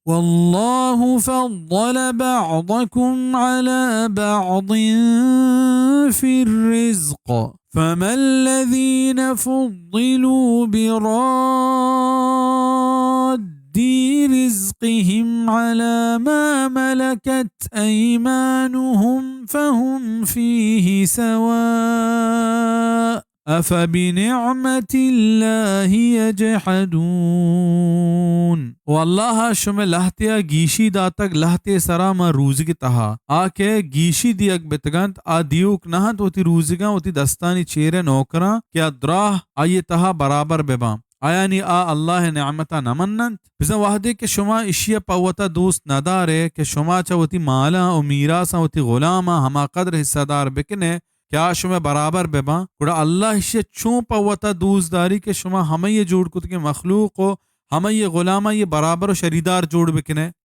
والله فضل بعضكم على بعض في الرزق، فما الذين فضلوا براد رزقهم على ما ملكت أيمانهم فهم فيه سواء أفبنعمة الله يجحدون۔ و اللہ شمئے لہتیا گیشی داتگ، لہتے سرا ماں روزگ تہا آ کہ گیشی دیگ بتگنت، آ دیوک نہ انت وتی روزگاں وتی دستانی چیرے نوکراں کہ آ دراہ آئی تہا برابر بباں۔ آیانی آ اللہ نعمتا نہ مننت؟ بزاں وہدے کہ شما اشیا پہ وتا دوست ندارے کہ شما چہ وتی مالاں و میراثاں وتی غلاماں ہما قدر حصہ دار بکنے کہ آ شمئے برابر بباں، گڑا اللہ اشیا چون پہ وتا دوست داری کہ شما ہمئی جوڑ کتگیں مخلوق و ہمئی غلاماں یہ برابر و شریدار جوڑ بکنے؟